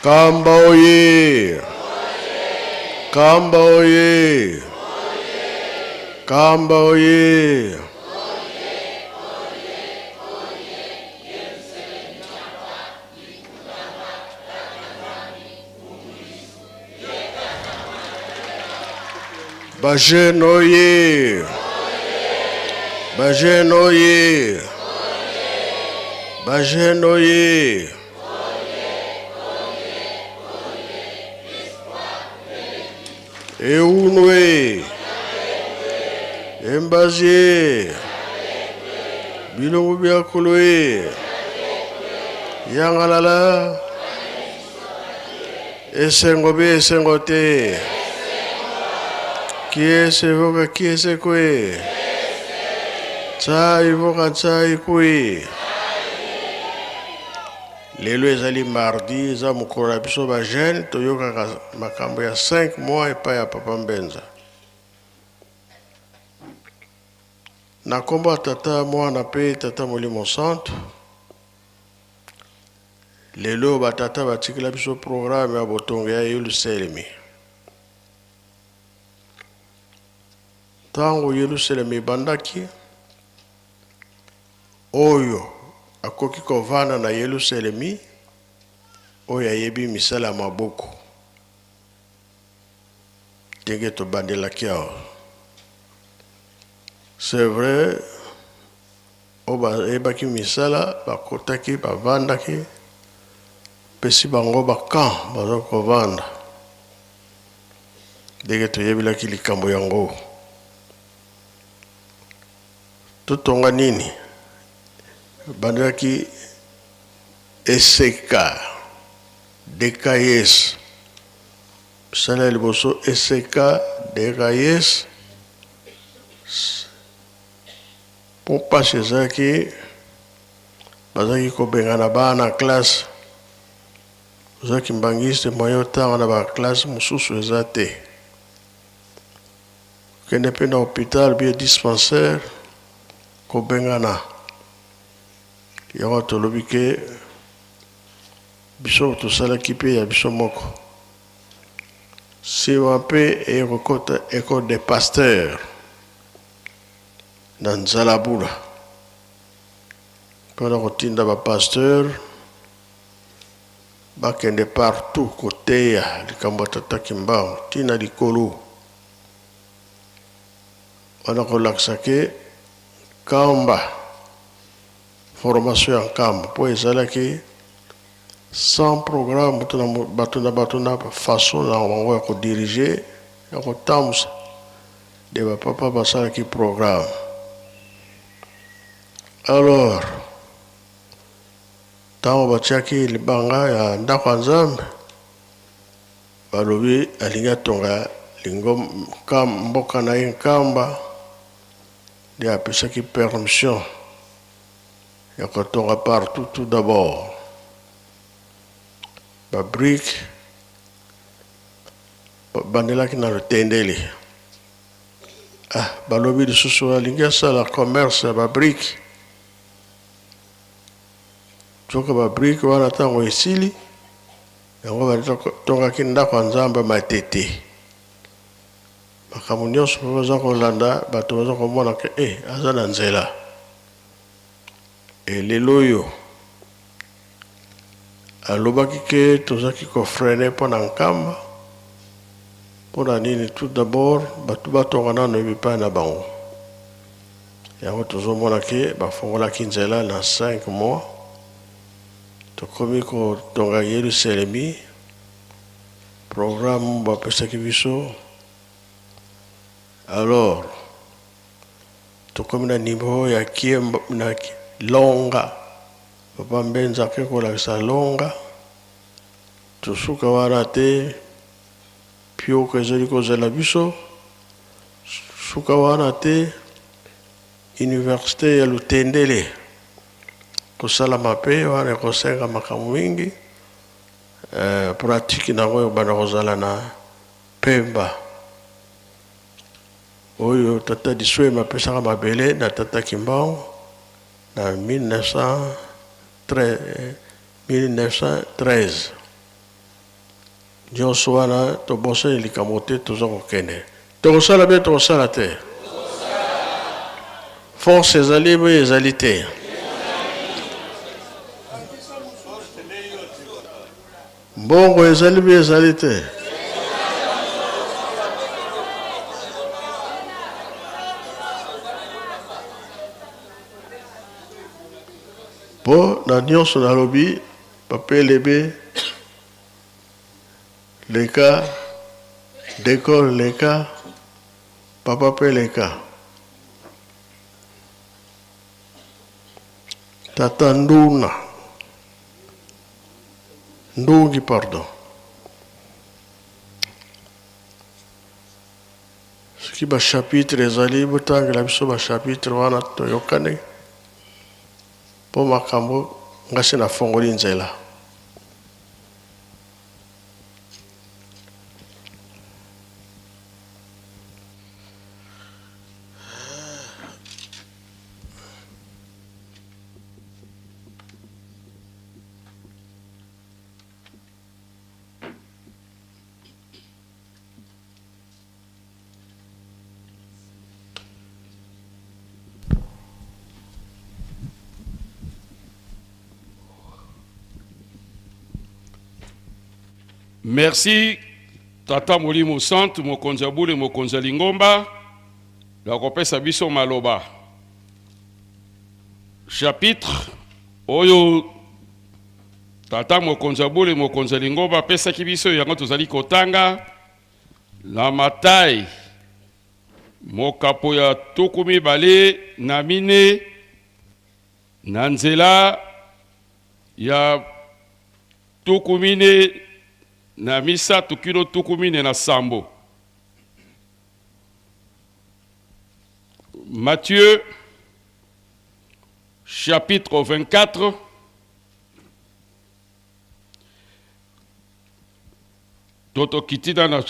Kamba oye! Kamba oye! Kamba oye! Ba jeune oye! Ba jeune oye! Ba jeune oye! Eunwe! Embazie! Bilongo bia koloe! Yangalala! Esengo be esengo te. Kiese voka kiese kwe. Tsai voka tsai kwe. Lelo ezali mardi, eza mokolo na biso ba jeune, toyokaka makambo ya 5 mois epai ya Papa Mbenza. Na kombo ya Tata, Mwana pe Tata Molimo Santu. Lelo oyo ba tata batikela biso programme ya botongi ya Yelusalemi. Ntango Yelusalemi ebandaki, oyo akoki kovanda na Yelusalemi, oyo ayebi misala ya maboko, ndenge tobandelaki awa. C'est vrai, Oyo bayebaki misala bakotaki bavandaki pesi bango ba camp baza kovanda ndenge toyebelaki likambo yango totonga nini bandelaki eseka dks misala ya liboso eseka dks Po pasi ezalaki bazalaki kobengana bana classe oza kimbanguiste moyen otanga na ba classe mosusu eza te okende pe na hopital bien dispensaire kobengana yango tolobi ke biso tosalaki pe ya biso moko sima pe eye kokota ecole des pasteurs na Nzalabula pona kotinda ba pasteurs bakende partout koteya likambo ya Tata Kimbangu ti na likolo wana kolakisa ke Nkamba formation ya Nkamba po ezalaki sans programme bato na bato na façon na bango ya ko diriger ya kotambusa De ba papa basalaki programme alors tango batiaki libanga ya ndako ya Nzambe balobi alingi atonga lingom mboka na ye Nkamba nde apesaki permission ya kotonga partout tout d'abord ba briques Babandelaki na lotendele. Ah, balobi lisusu alingi asala commerce ya ba briques. Soki ba briques wana ntango esili, yango batongaki ndako ya Nzambe Matete. Makambo nyonso mpe baza kolanda, bato baza komona ke eh, aza na nzela. E lelo oyo alobaki ke tozaki ko freiner mpo na Nkamba mpo na nini? Tout d'abord bato batonga nano ebipai na bango. Yango tozomona ke bafongolaki nzela na 5 mois tokomi kotonga Yelusalemi, programme bapesaki biso alors Tokomi na niveau ya kiemba na longa papa Mbenza ake kolakisa longa tosuka wana te pioko ezali kozela biso suka wana te universite ya Lutendele kosalama pe wana ekosenga makambo mingi eh, pratique na yango ekobanda kozala na Pemba. Oyo tata Disuema apesaka mabele na tata Kimbangu na 1913. Nyonso wana tobosani likambo te, toza kokende. Tokosala be tokosala te? Force ezali be ezali te? Mbongo ezali be ezali te? Po na nyonso nalobi, Papa Elebe, leka, decor leka, papa pe leka. Tata Nduna, Ndungi pardon. Soki ba chapitre ezali, botangela biso ba chapitre wana toyokani. Po makambo nga se na fongoli nzela. Merci Tata Molimo Santu, mokonzi ya bule, mokonzi ya lingomba, na kopesa biso maloba. Chapitre oyo Tata mokonzi ya bule, mokonzi ya lingomba apesaki biso, yango tozali kotanga na Matai mokapo ya 24 na nzela ya 43 kino 47. Matthieu chapitre 24 Totokiti dans le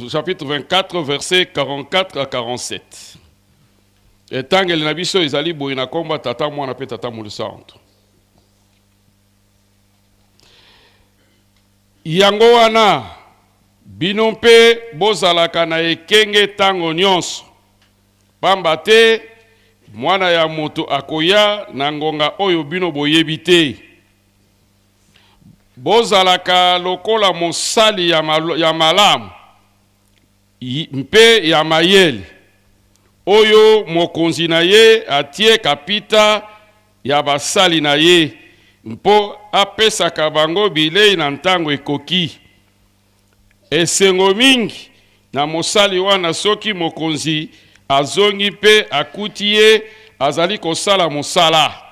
chapitre 24 verset 44 à 47. Etangeli na biso ezali boye na kombo ya Tata, Mwana mpe Tata Molsantu. Yango wana bino mpe bozalaka na ekenge ntango nyonso, pamba te Mwana ya moto akoya na ngonga oyo bino boyebi te. Bozalaka lokola mosali ya malamu mpe ya mayele, oyo mokonzi na ye atie kapita ya basali na ye, mpo apesaka bango bilei na ntango ekoki. Esengo mingi na mosali wana soki mokonzi azongi mpe akuti ye azali kosala mosala!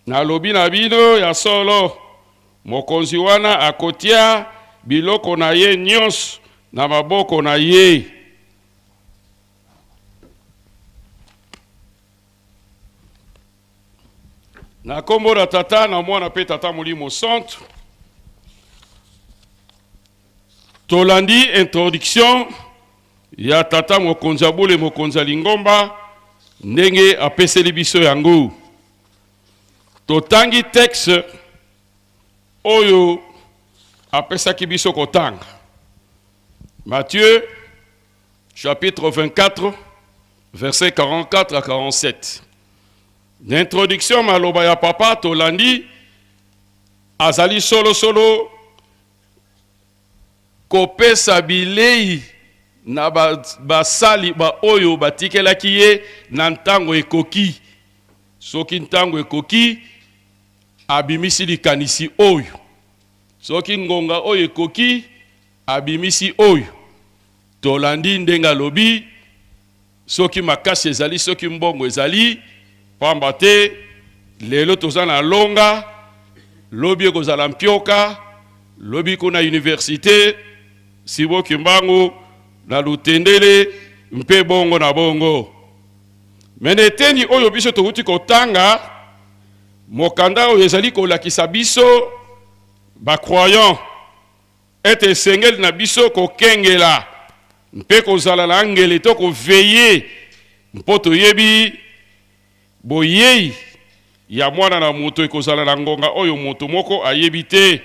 Nalobi na bino ya solo, mokonzi wana akotia biloko na ye nyonso na maboko na ye. Na kombo na Tata, na Mwana mpe Tata Molimo Santu, tolandi introduction ya Tata Mokonzi ya Bule, Mokonzi ya Lingomba, ndenge apeseli biso yango. Totangi texte oyo apesaki biso kotanga. Matthieu chapitre 24 verset 44 à 47. Na introduction maloba ya papa tolandi azali solo solo kopesa bilei na basali baoyo batikelaki ye na ntango ekoki. Soki ntango ekoki, abimisi likanisi oyo. Soki ngonga oyo ekoki, abimisi oyo. Tolandi ndenge alobi, soki makasi ezali, soki mbongo ezali, pamba te lelo toza na longa, lobi ekozala mpioka, lobi kuna universite, Simon Kimbangu na Lutendele mpe bongo na bongo. Me na eteni oyo biso towuti kotanga, mokanda oyo ezali kolakisa biso ba croyants ete esengeli na biso kokengela mpe kozala na angele to koveye mpo toyebi boyei ya mwana na moto ekozala na ngonga oyo moto moko ayebi te.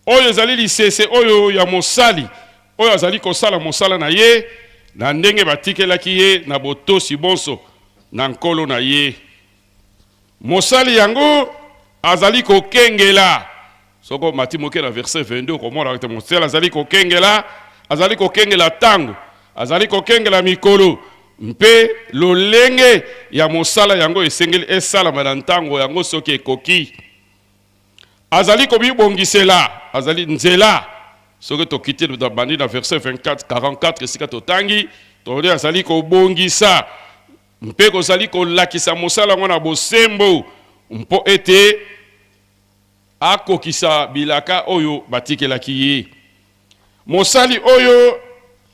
Oyo ezali lisese oyo ya mosali oyo azali kosala mosala na ye na ndenge batikelaki ye na botosi bonso na nkolo na ye. Mosali yango azali kokengela. Soko omati moke na verset 22, okomona ete mosali azali kokengela, azali kokengela ntango, azali kokengela mikolo mpe lolenge ya mosala yango esengeli esalama na ntango yango soki ekoki. Azali komibongisela, azali nzela. Soki tokiti bandi na verset 24 44 esika totangi, toli azali kobongisa mpe kozali kolakisa mosala yango na bosembo mpo ete akokisa bilaka oyo batikelaki ye. Mosali oyo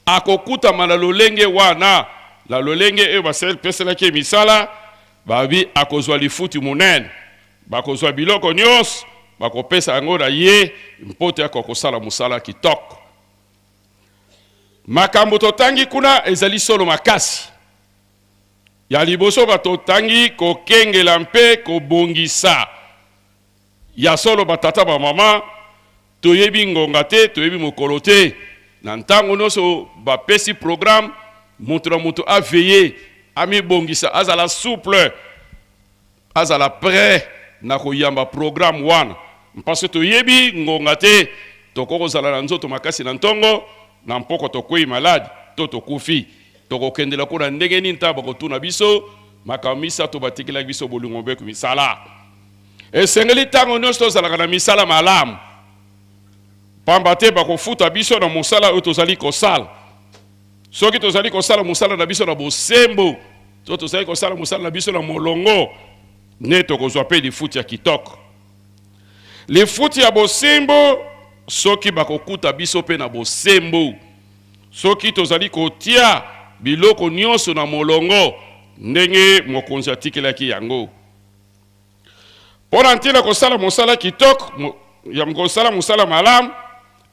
akokutama na lolenge wana, na lolenge oyo bapeselaki ye misala, babi akozwa lifuti monene. Bakozwa biloko nyonso, bakopesa yango na ye mpo te akoka kosala mosala kitoko. Makambo totangi kuna ezali solo makasi. Ya liboso batotangi kokengela mpe kobongisa. Ya solo batata bamama, toyebi ngonga te, toyebi mokolo te. Na ntango nyonso bapesi programme, moto na moto aveye, amibongisa, azala souple, azala prêt na koyamba programme wana, parce que toyebi ngonga te. Tokoki kozala na nzoto makasi na ntongo, na mpoko tokwei malade to tokufi. Tokokendela kuna ndenge nini ntango bakotuna biso makambo misato batikelaki biso bolingo mpe misala? Esengeli ntango nyonso tozalaka na misala malamu, pamba te bakofuta biso na mosala oyo tozali kosala. Soki tozali kosala mosala na biso na bosembo to tozali kosala mosala na biso na molongo, nde tokozwa mpe lifuti ya kitoko, lifuti ya bosembo. Soki bakokuta biso mpe na bosembo, soki tozali kotia biloko nyonso na molongo ndenge mokonzi atikelaki yango. Mpo na ntina kosala mosala kitoko, ya kosala mosala malamu,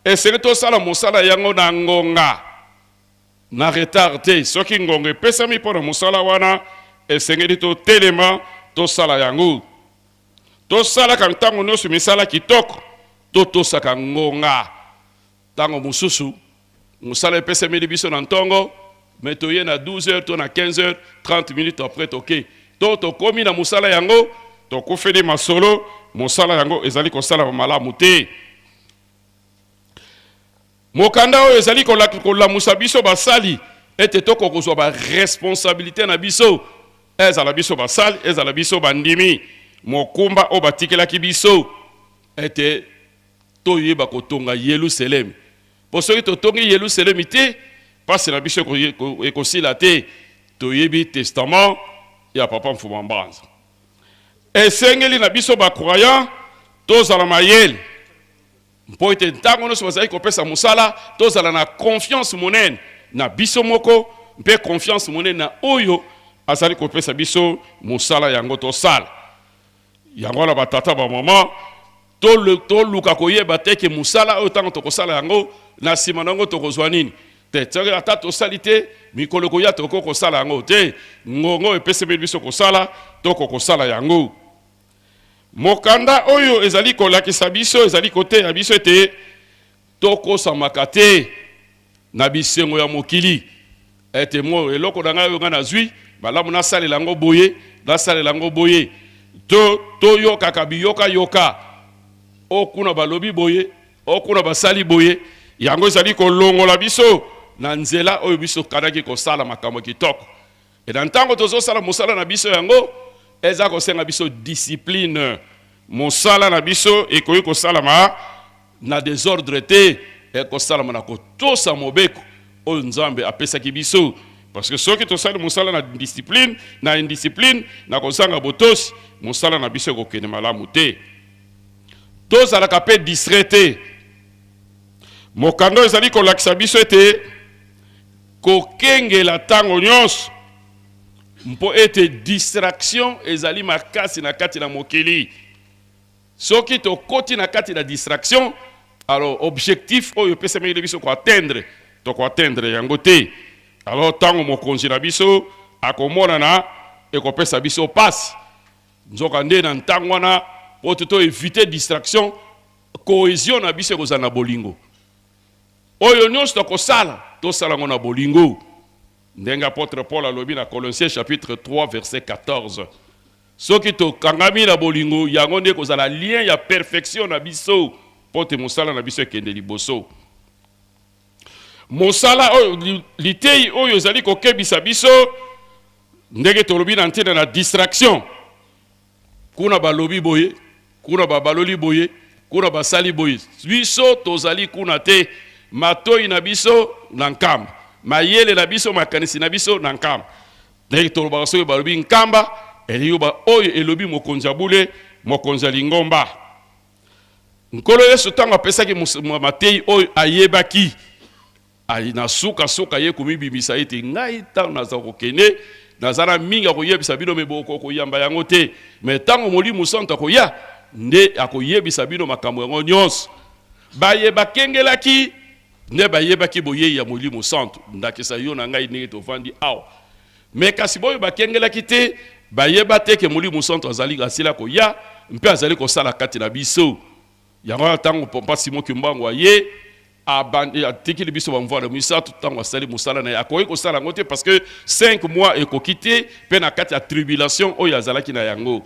esengeli tosala mosala yango na ngonga, na retard te. Soki ngonga epesami mpo na mosala wana, esengeli totelema tosala yango. Tosalaka ntango nyonso misala kitoko, totosaka ngonga. Ntango mosusu mosala epesameli biso na ntongo, me toye na 12 heures to na 15 heures 30 minutes après, toke to tokomi na mosala yango, tokufeli masolo, mosala yango ezali kosalama malamu te. Mokanda oyo ezali kolamusa biso basali ete tokoka kozwa baresponsabilité na biso, ezala biso basali, ezala biso bandimi, mokumba oyo batikelaki biso ete toyeba kotonga Yelusalemi. Mpo soki totongi Yelusalemi te, mpasi na biso ekosila te. Toyebi testament ya papa Mfuma Mbanza. Esengeli na biso bacroyant tozala mayele mpo ete ntango nyonso bazali kopesa mosala, tozala na confiance monene na biso moko mpe confiance monene na oyo azali kopesa biso mosala yango tosala yango. Wana batata bamama, toluka koyeba te ke mosala oyo, ntango tokosala yango, na nsima na yango tokozwa nini te. Soki ata tosali te, mikolo ekoya tokoki kosala yango te. Ngongo epesemeli biso kosala, toko kosala yango. Mokanda oyo ezali kolakisa biso, ezali koteya biso ete tokosamaka te na bisengo ya mokili, ete mo eloko na ngai oyo ngai nazwi malamu, nasalela yango boye, nasalela yango boye, to toyokaka biyokayoka o kuna balobi boye, o kuna basali boye. Yango ezali kolongola biso na nzela oyo biso tokanaki kosala makambo kitoko. E na ntango tozosala mosala na biso, yango eza kosenga biso discipline. Mosala na biso ekoki kosalama na désordre te, ekosalama na kotosa mobeko oyo Nzambe apesaki biso, parce que soki tosali mosala na discipline, na indiscipline, na kozanga botosi, mosala na biso ekokende malamu te. Tozalaka mpe distrait te. Mokanda oyo ezali kolakisa biso ete kokengela ntango nyonso, mpo ete distraction ezali makasi na kati na mokili. Soki tokoti na kati na distraction, alors objectif oyo epesameli biso koatteindre, tokoatteindre yango te. Alors ntango mokonzi na biso akomonana, ekopesa biso pasi. Nzoka nde na ntango wana, po te toéviter distraction, Cohésion na biso ekozala na bolingo. Oyo nyonso tokosala, tosala yango na bolingo. Ndenge apôtre Paul alobi na Colossiens chapitre 3 verset 14. Soki tokangami na bolingo, yango nde ekozala lien ya perfection na biso mpo te mosala na biso ekende liboso. Mosala oyo, litei oyo ezali kokebisa biso ndenge tolobi na ntina na distraction. Kuna balobi boye, kuna babaloli boye, kuna basali boye. Biso tozali kuna te. Matoi na biso na Nkamba, mayele na biso, makanisi na biso na Nkamba. Ndenge tolobaka, soki balobi Nkamba, elingi oyo elobi mokonzi ya bule, mokonzi ya lingomba. Nkolo Yesu, ntango apesaki matei oyo, ayebaki na sukasuka ye komibimisa ete: "Ngai, ntango naza kokende, naza na mingi akoyebisa bino, me boko koyamba yango te. Me ntango Molimo Santo akoya, nde akoyebisa bino makambo yango nyonso." Baye bakengelaki nde bayebaki boyei ya Molimo Santo, ndakisa yo na ngai ndenge tovandi awa. Me kasi boyo bakengelaki te, bayeba te ke Molimo Santo azali asila koya mpe azali kosala kati na biso. Yango wana, ntango Papa Simon Kimbangu aye, atikili biso bamvwala misato. Ntango asali mosala na ye, akoki kosala yango te parce que 5 mois ekoki te. Mpe na kati ya tribulation oyo azalaki na yango,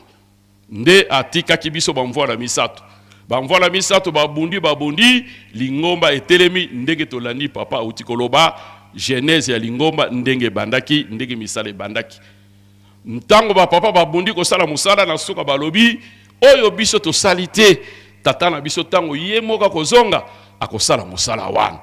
nde atikaki biso bamvwala misato. Bamvwala misato babundi, babundi, lingomba etelemi. Ndenge tolandi papa auti koloba, genèse ya lingomba, ndenge ebandaki, ndenge misala ebandaki. Ntango bapapa babundi kosala mosala, na suka balobi: "Oyo biso tosali te, tata na biso, ntango ye moko akozonga, akosala mosala wana."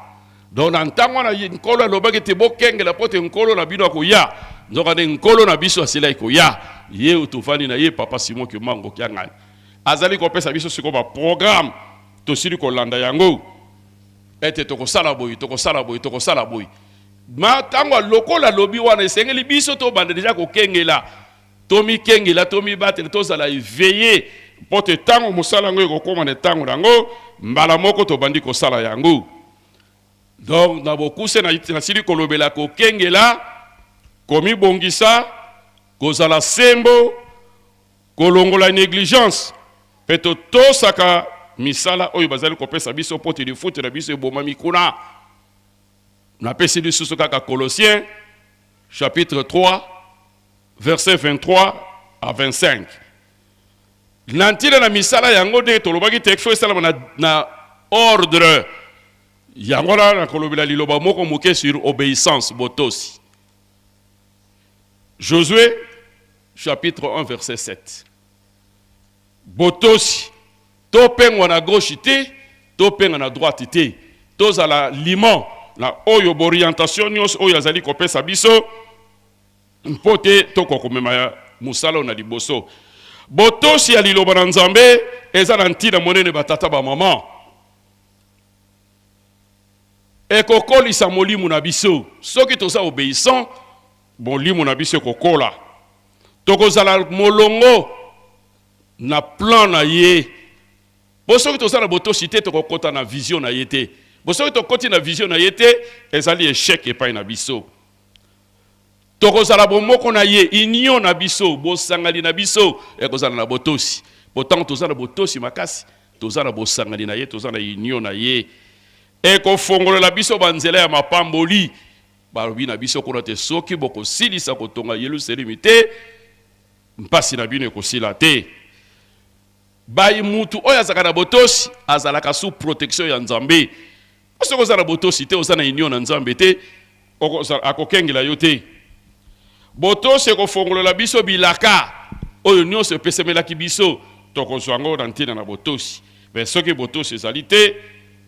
Donc na ntango wana, Nkolo alobaki te: "Bokengela mpo te Nkolo na bino akoya." Nzoka nde Nkolo na biso asilaki koya. Ye oyo tovandi na ye, Papa Simon Kimbangu Kiangani, azali kopesa biso sikoyo baprogramme. Tosili kolanda yango ete tokosala boye, tokosala boye, tokosala boye. Ma ntango lokola alobi wana, esengeli biso tobanda deja kokengela, tomikengela, tomibatela, tozala éveillé, mpo te ntango mosala yango ekokóma na ntango yango, mbala moko tobandi kosala yango. Donc na bokuse, nasili kolobela kokengela, komibongisa, kozala sembo, kolongola négligence, mpe totosaka misala oyo bazali kopesa biso, mpo te lifuti na biso ebomami kuna. Napesi lisusu kaka Colossiens chapitre 3 verset 23 à 25. Na ntina na misala yango, ndenge tolobaki te, fo esalama na ordre. Yango wana nakolobela liloba moko moke sur obéissance, botosi. Josué chapitre 1 verset 7. Botosi, topengwa na gauche te, topenga na droite te, tozala liment na oyo baorientation nyonso oyo azali kopesa biso, mpo te tokoka komema mosala oyo na liboso. Botosi ya liloba na Nzambe eza na ntina monene. Batata, bamama, ekokolisa molimo na biso. Soki toza obéissant, molimo na biso ekokola, tokozala molongo na plan na ye. Bo soki toza na botosi te, tokokɔta na vision na ye te. Bo soki tokɔti na vision na ye te, ezali échec epai na biso. Tokozala bomoko na ye, union na biso, bosangani na biso ekozala na botosi. Botango toza na botosi makasi, toza na bosangani na ye, toza na union na ye, ekofongolela biso banzela ya mapamboli. Balobi na biso kuna te: "Soki bokosilisa kotonga Yelusalemi te, mpasi na bino ekosila te." Bai mutu oyo azalaka na botosi azalaka sous protection ya Nzambe. Soki oza na botosi te, oza na union na Nzambe te, akokengela yo te. Botosi ekofongolela biso bilaka oyo nyonso epesemelaki biso, tokozwa yango na ntina na botosi. Me soki botosi ezali te,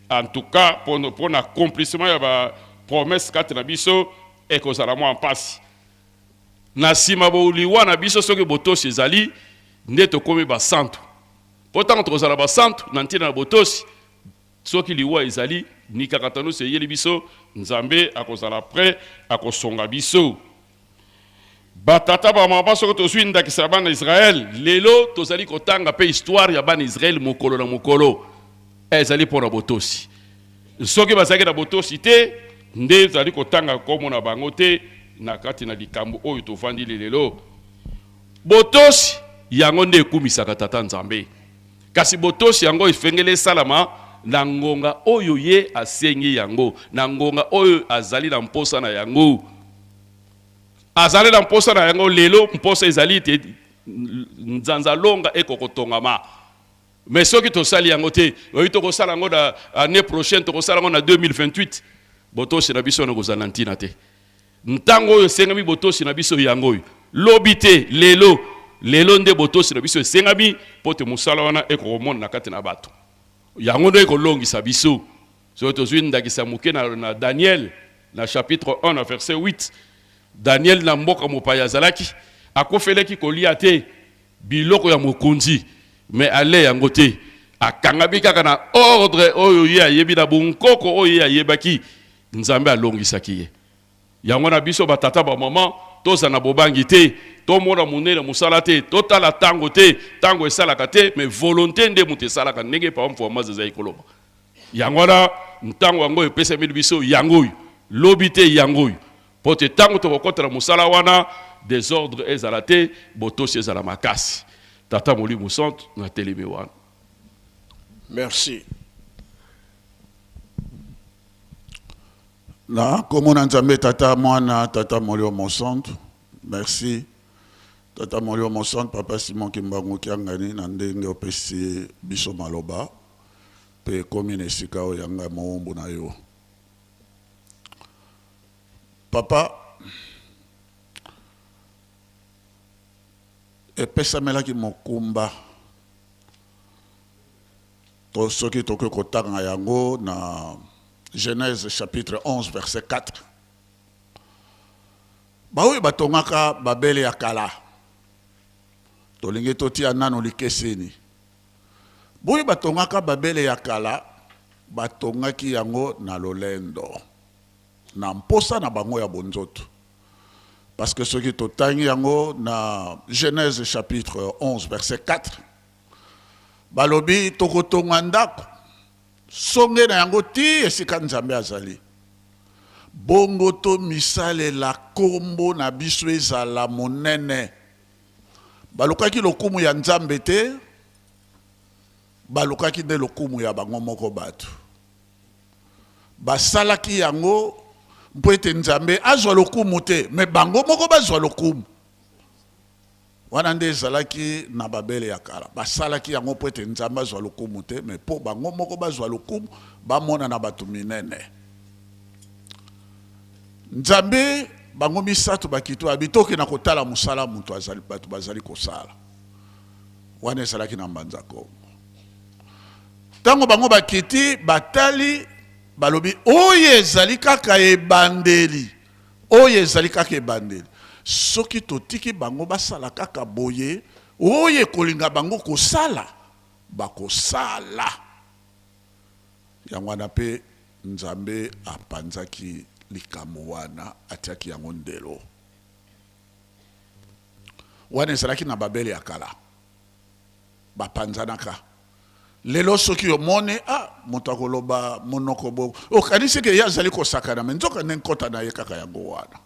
en tout cas mpo na accomplissement ya bapromesse kati na biso ekozala mwa mpasi. Na nsima boliwa na biso, soki botosi ezali, nde tokomi basantu. Mpo ntango tokozala basantu na ntina na botosi, soki liwa ezali, nikakata nyonso eyeli biso, Nzambe akozala prêt, akosonga biso. Batata, bamama, soki tozwi ndakisa ya bana Israele, lelo tozali kotanga mpe histoire ya bana Israele mokolo na mokolo, ezali mpo na botosi. Soki bazalaki na botosi te, nde ezali kotanga nkombo na bango te na kati na likambo oyo tovandili lelo. Botosi yango nde ekumisaka Tata Nzambe. Kasi botosi yango efengeli esalama. na ngonga oyo ye asengi yango, na ngonga oyo azali na mposa na yango. Azali na mposa na yango lelo, mposa ezali te nzanzalonga ekokotongama. Mais soki tosali yango te, oyi tokosala yango na année prochaine, tokosala yango na 2028, botosi na biso wana kozala na ntina te. Ntango oyo esengami botosi na biso yango oyo, lobi te, lelo. Lelo nde botosi na biso esengami mpo te mosala wana ekokomona na kati na bato. Yango nde ekolongisa biso. Soki tozwi ndakisa moke na Daniel na chapitre 1 na verset 8, Daniel na mboka mopaya azalaki, akofelaki kolia te biloko ya mokonzi, mais ale yango te, akangami kaka na ordre oyo ye ayebi, na bonkoko oyo ye ayebaki. Nzambe alongisaki ye. Yango na biso batata bamama tozala na bobangi te, tomona monene mosala te, totala ntango te, ntango esalaka te, mais volonté nde moto esalaka, ndenge papa Mfuamazi ezali koloba. Yango wana ntango yango epesameli biso yango oyo, lobi te, yango oyo, mpo te ntango tokokɔta na mosala wana, désordre ezala te, botosi ezala makasi. Tata Molimo Santu, natelemi wana. Merci. Na komona Nzambe Tata, Mwana, Tata Molimo Mosantu. Merci Tata Molimo Mosantu, Papa Simon Kimbangu Kiangani, na ndenge opesi biso maloba mpe ekomi na esika oyo yanga mowumbu na yo. Papa, epesamelaki mokumba to soki tokoki kotanga yango na Genèse chapitre 11 verset 4. Baoyo batongaka Babele ya kala, tolingi totia nano likeseni. Boyo batongaka Babele ya kala, batongaki yango na lolendo, na mposa na bango ya bonzoto. Parce que soki totangi yango na Genèse chapitre 11 verset 4, balobi tokotonga ndako songe na yango ti esika Nzambe azali, bongo tomisalela kombo na biso ezala monene. Balukaki lokumu ya Nzambe te, balukaki nde lokumu ya bango moko bato. Basalaki yango mpo ete Nzambe azwa lokumu te, me bango moko bazwa lokumu. Wana nde ezalaki na Babele ya kala. Basalaki yango mpo ete Nzambe azwa lokumu te, me mpo bango moko bazwa lokumu, bamonana bato minene. Nzambe bango misato bakito abi tokenda kotala mosala moto azali, bato bazali kosala. Wana ezalaki na Mbanza Kongo. Ntango bango bakiti, batali, balobi oyo ezali kaka ebandeli, oyo ezali kaka ebandeli. Soki totiki bango basala kaka boye, oyo ekolinga bango kosala, bakosala. Yango wana mpe Nzambe apanzaki likambo wana, atiaki yango ndelo. Wana ezalaki na Babele ya kala, bapanzanaka. Lelo soki omoni moto akoloba monoko bo, okanisi ke ye azali kosakana, me nzoka nde nkota na ye kaka yango wana.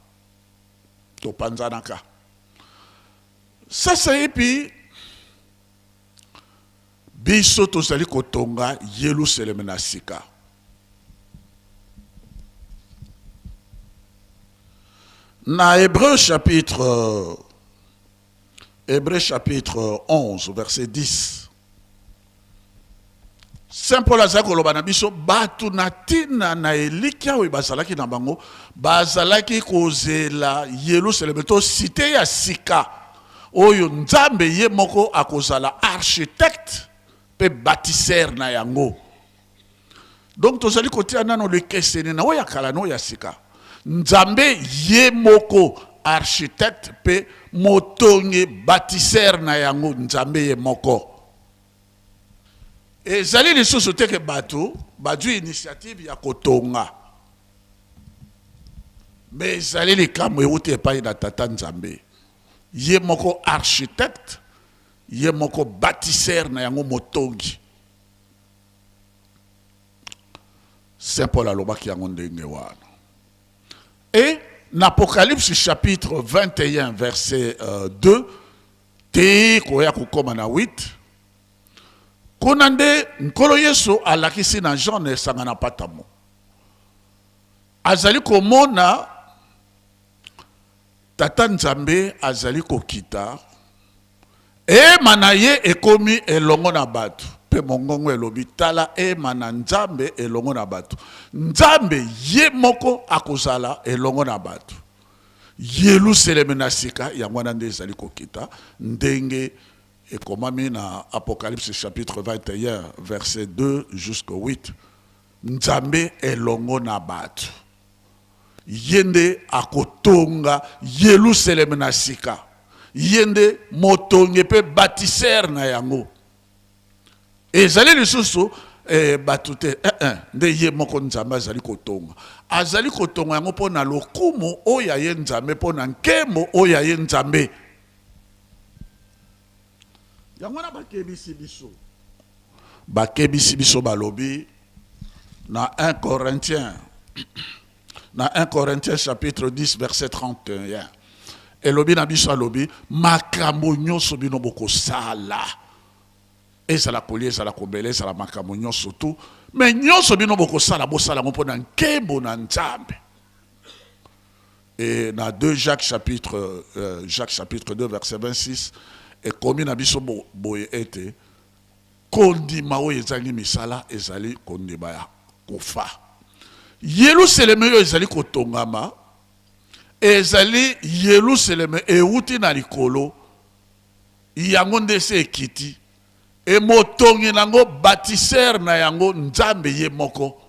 Topanzanaka. Sasa epi biso tozali kotonga Yelusaleme na sika. Na Hébreu chapitre Hébreu chapitre 11 verset 10, Saint Paul azali koloba na biso bato na ntina na elikya oyo bazalaki na bango, bazalaki kozela Yelusaleme to cité ya sika oyo Nzambe ye moko akozala architecte mpe bâtisseur na yango. Donc tozali kotia nano likeseni na oyo ya kala na oyo ya sika. Nzambe ye moko architecte mpe motongi bâtisseur na yango, Nzambe ye moko. Ezali lisusu te ke bato bazwi initiative ya kotonga, me ezali likambo euti epai na Tata Nzambe ye moko architecte, ye moko bâtisseur na yango, motongi. Saint Paul alobaki yango ndenge wana. Et na Apocalypse chapitre 21 verset 2 te koya kokoma na 8, Kuna nde Nkolo Yesu alakisi na Jean na esanga na Patamo. Azali komona Tata Nzambe azali kokita, hema na ye ekomi elongo na bato, mpe mongongo elobi, Tala hema na Nzambe elongo na bato. Nzambe ye moko akozala elongo na bato. Yeluseleme na sika, yango wana nde ezali kokita, ndenge ekomami na Apocalypse chapitre 21 verset 2 jusqu'au 8. Nzambe elongo na bato. Ye nde akotonga Yeluseleme na sika. Ye nde motongi mpe bâtisseur na yango. Ezali lisusu eh, bato te eh, eh, nde ye moko Nzambe azali kotonga. Azali kotonga yango mpo na lokumu oyo ya ye Nzambe, mpo na nkembo oyo ya ye Nzambe. Yango wana bakebisi biso. Bakebisi biso balobi na 1 Corinthiens na 1 Corinthiens chapitre 10 verset 31 elobi na biso, alobi makambo nyonso bino bokosala, ezala kolia, ezala komela, ezala makambo nyonso tu, me nyonso bino bokosala, bosala yango mpo na nkembo na Nzambe. Et na 2 Jacques chapitre Jacques chapitre 2 verset 26 ekomi na biso boye ete kondima oyo ezangi misala ezali kondima ya kufa. Yelusaleme oyo ezali kotongama ezali Yelusaleme euti na likolo, yango nde ese ekiti, e motongi na yango, bâtisseur na yango, Nzambe ye moko,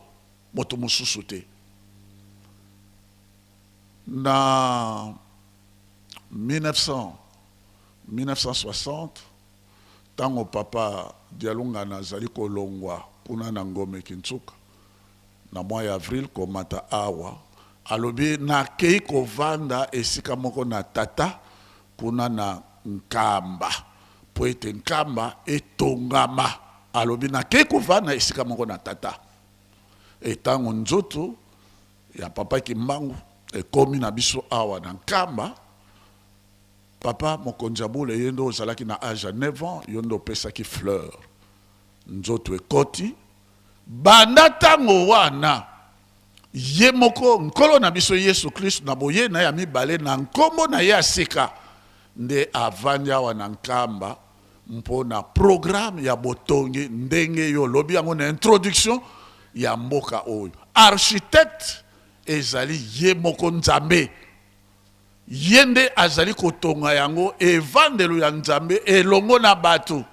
moto mosusu te. Na 1900, 1960, ntango papa Dialungana azali kolongwa kuna na Ngome Kintsuka na mois ya avril komata awa, alobi nakei kovanda esika moko na tata kuna na Nkamba mpo ete Nkamba etongama. Alobi nakei kovanda esika moko na tata. Etango nzoto ya papa Kimbangu ekomi na biso awa na Nkamba, papa mokonzi ya bule, ye nde ozalaki na age ya 9 ans, yo nde opesaki fleur, nzoto ekoti. Banda ntango wana ye moko Nkolo na biso Yesu Kristo na boye na ya mibale na nkombo na ye ya sika nde avandi awa na Nkamba mpo na programme ya botongi, ndenge yo olobi yango na introduction ya mboka oyo. Architecte ezali ye moko Nzambe, ye nde azali kotonga yango, evandelo ya Nzambe elongo na bato.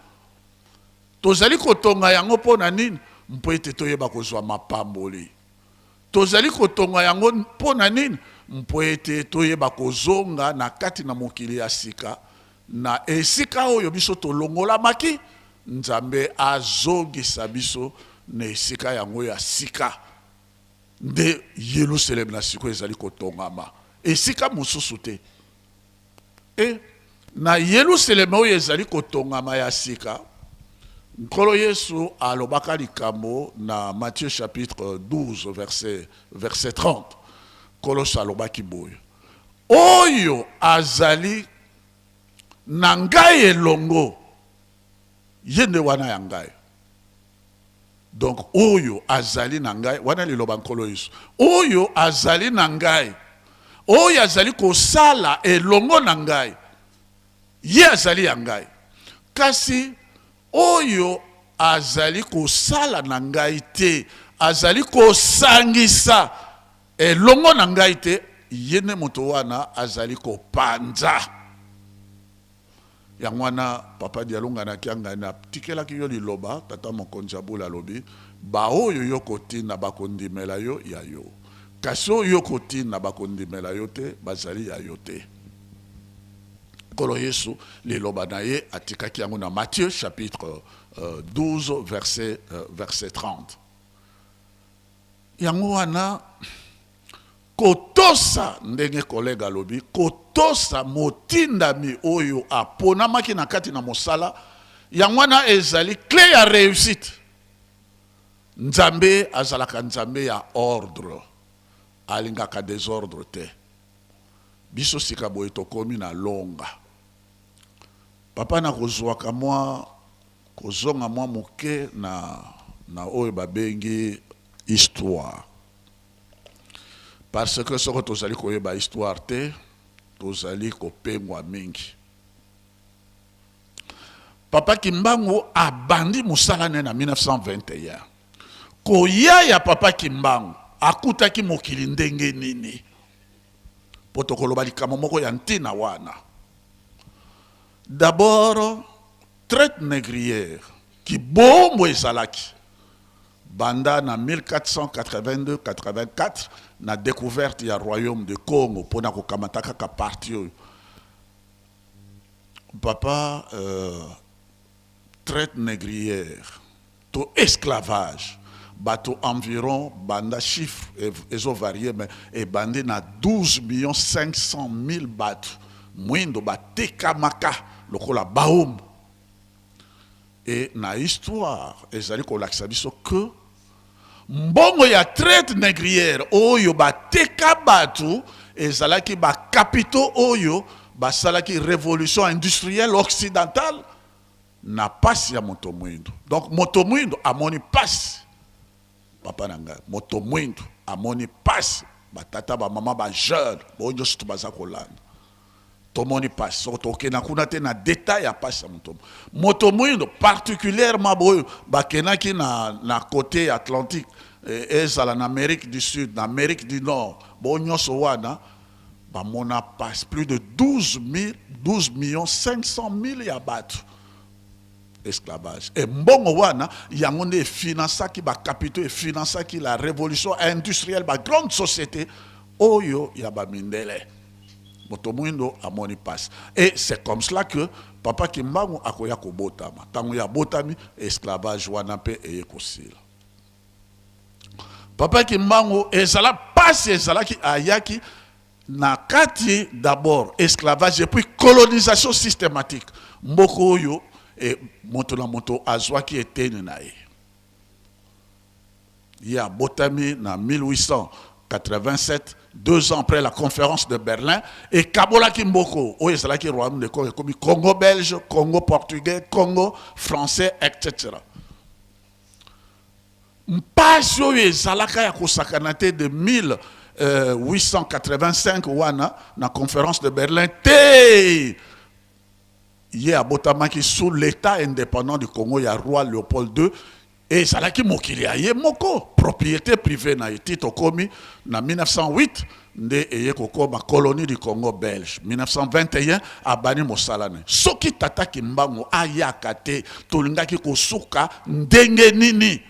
Tozali kotonga yango mpo na nini? Mpo ete toyeba kozwa mapamboli. Tozali kotonga yango mpo na nini? Mpo ete toyeba kozonga na kati na mokili ya sika, na esika oyo biso tolongolamaki, Nzambe azongisa biso na esika yango ya sika. Nde Yelusaleme na sikoyo ezali kotongama, esika mosusu te. E na Yelusaleme oyo ezali kotongama ya sika, Nkolo Yesu alobaka likambo na Matthieu chapitre 12 verset 30. Nkolo Yesu alobaki boye: oyo azali na ngai elongo, ye nde wana ya ngai. Donc oyo azali na ngai, wana liloba Nkolo Yesu, oyo azali na ngai, oyo azali kosala elongo na ngai, ye azali ya ngai. Kasi oyo azali kosala na ngai te, azali kosangisa elongo na ngai te, ye nde moto wana azali kopanza. Yango wana papa Dialungana Kiangani atikelaki yo liloba, tata mokonzi ya bula alobi, baoyo yo kotinda bakondimela yo ya yo, kasi oyo yo kotinda bakondimela yo te, bazali ya yo te. Nkolo Yesu liloba na ye atikaki yango na Matthieu chapitre 12 verset 30. Yango wana kotosa, ndenge collègue alobi, kotosa motindami oyo aponamaki na kati na mosala, yango wana ezali clé ya réussite. Nzambe azalaka Nzambe ya ordre, alingaka désordre te. Biso sika boye tokomi na longa. Papa nakozwaka mwa Kozonga mwa moke na, na oyo babengi histoire, parce que soko tozali koyeba histoire te, tozali kopengwa mingi. Papa Kimbangu abandi mosala ne na 1921. Koya ya Papa Kimbangu, akutaki mokili ndenge nini? Mpo tokoloba likambo moko ya ntina wana. D'abord, traite négrière, kibombo ezalaki banda na 1482-84 na découverte ya royaume de Congo, mpona kokamata kaka partie oyo papa. Traite négrière to esclavage, bato environ, banda chiffre ezovarie, mais ebandi na 12 millions 500 000 bato mwindo batekamaka lokola baombo. E na histoire ezali kolakisa biso ke mbongo ya traite négrière oyo bateka bato ezalaki bacapitaux oyo basalaki révolution industrielle occidentale na pasi ya moto mwindo. Donc moto mwindo amoni pasi, papa na ngai, moto mwindo amoni pasi. Batata, bamama, bajeune, boyo nyonso to baza kolanda, tomoni pasi. Soko tokenda kuna te na détail ya pasi ya moto mwindo, particulièrement boyo bakendaki na côté Atlantique, ezala na Amérique du Sud, na Amérique du Nord, boyo nyonso wana bamona pasi. Plus de 12 000, 12 millions 500 000 ya bato, esclavage. E mbongo wana, yango nde efinansaki bacapitaux, efinansaki la révolution industrielle, bagrande société oyo ya bamindele. Moto mwindo amoni pasi. Et c'est comme cela que Papa Kimbangu akoya kobotama. Ntango ya botami, esclavage wana mpe eye kosila. Papa Kimbangu ezala pasi ezalaki, ayaki na kati d'abord esclavage et puis colonisation systématique. Mboka oyo e, moto na moto azwaki eteni na ye. Ye abotami na 1887, 2 ans après la conférence de Berlin ekabolaki mboka oyo ezalaki royaume de Congo, ekomi Congo belge, Congo portugais, Congo français, etc. Mpasi oyo ezalaka ya kosakana te. De 1885 wana na conférence de Berlin te, ye abotamaki sous l'État indépendant du Congo ya roi Léopold II. Ezalaki mokili ya ye moko, propriété privée na ye. Ti tokomi na 1908 nde eye kokoma colonie du Congo belge. 1921 abandi mosala na ye. Soki tata Kimbangu ayaka te, tolingaki kosuka ndenge nini?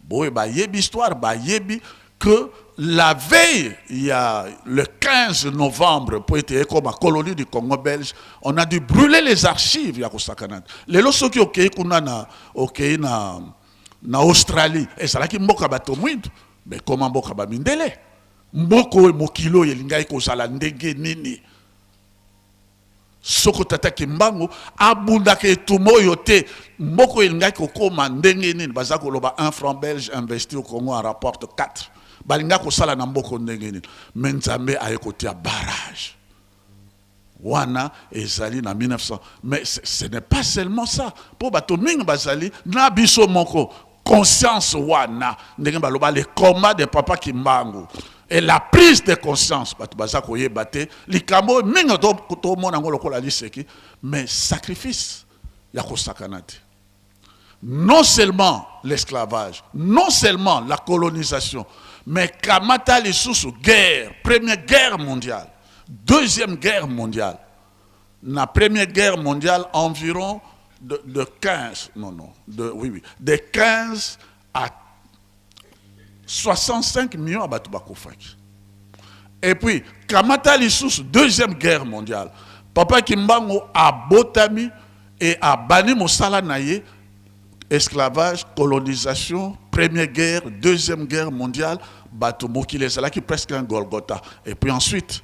Boye bayebi histoire, bayebi que la veille, il y a le 15 novembre, pour être comme colonie du Congo belge, on a dû brûler les archives ya kosakana. Lelo soki okei kuna na okei na Australie, ezalaki mboka bato mwindo, mais koma mboka bamindele. Mboka oyo, mokili oyo elingaki kozala ndenge nini soko tata Kimbangu abundaka etumba oyo te? Mboka oyo elingaki kokóma ndenge nini? Baza koloba 1 franc belge investi au Congo en rapporte 4. Balingaki kosala na mboka ndenge nini? Mais Nzambe aye kotia barrage wana, ezali na 1900. Mais ce n'est pas seulement ça, mpo bato mingi bazali na biso moko conscience wana, ndenge baloba le combat de Papa Kimbangu et la prise de conscience. Bato baza koyeba te likambo oyo mingi tomona yango lokola liseki, mais sacrifice ya kosakana te. Non seulement l'esclavage, non seulement la colonisation, mais kamata lisusu guerre, première guerre mondiale, deuxième guerre mondiale. Na première guerre mondiale, environ de 15, non, non, de, oui, de 15 à 65 millions ya bato bakufaki. Et puis kamata lisusu deuxième guerre mondiale. Papa Kimbangu abotami et abandi mosala na ye, esclavage, colonisation, première guerre, deuxième guerre mondiale, bato, mokili ezalaki presque un Golgotha. Et puis ensuite